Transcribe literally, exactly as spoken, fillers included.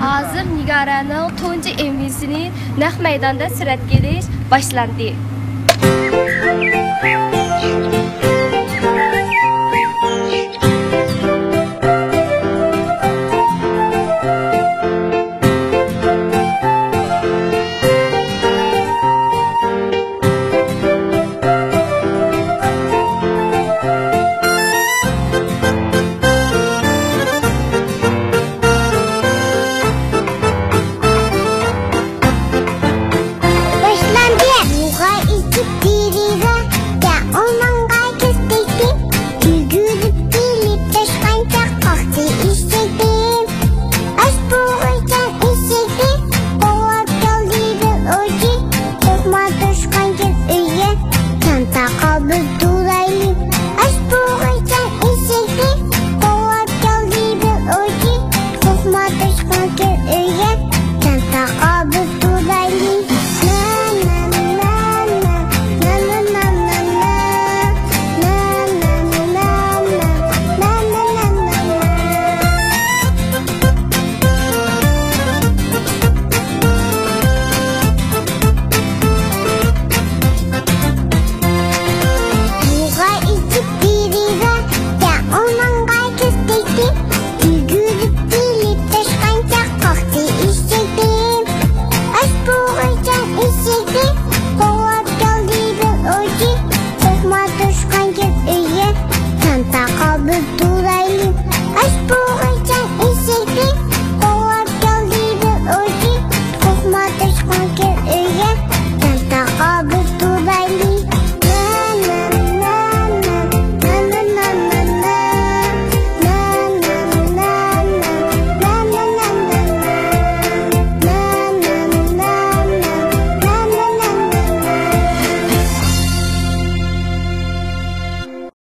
ھازىر نىگارەنىڭ تۇنجى ئېمۋىسىنى نەق مەيداندا سۈرەتكە ئېلىش باشلاندى. باشلاندى. بۇغا ئېچىپ دېرىزە، يا ئۇنىڭغا كىرسەكتى، يۈگۈرۈپ كېلىپ توشقانچاق قاقتى ئېشەكتىن. ئاچ بوغايچان ئېشەكنى قوغلاپ كەلدى بىر ئوۋچى. قورقما توشقان، كىر ئۆيگە، چانتاققا بىر تۇرايلى. ئاچ بوغايچان ئېشەكنى قوغلاپ كەلدى بىر ئوۋچى. قورقما توشقان، كىر ئۆيگە، چانتاققا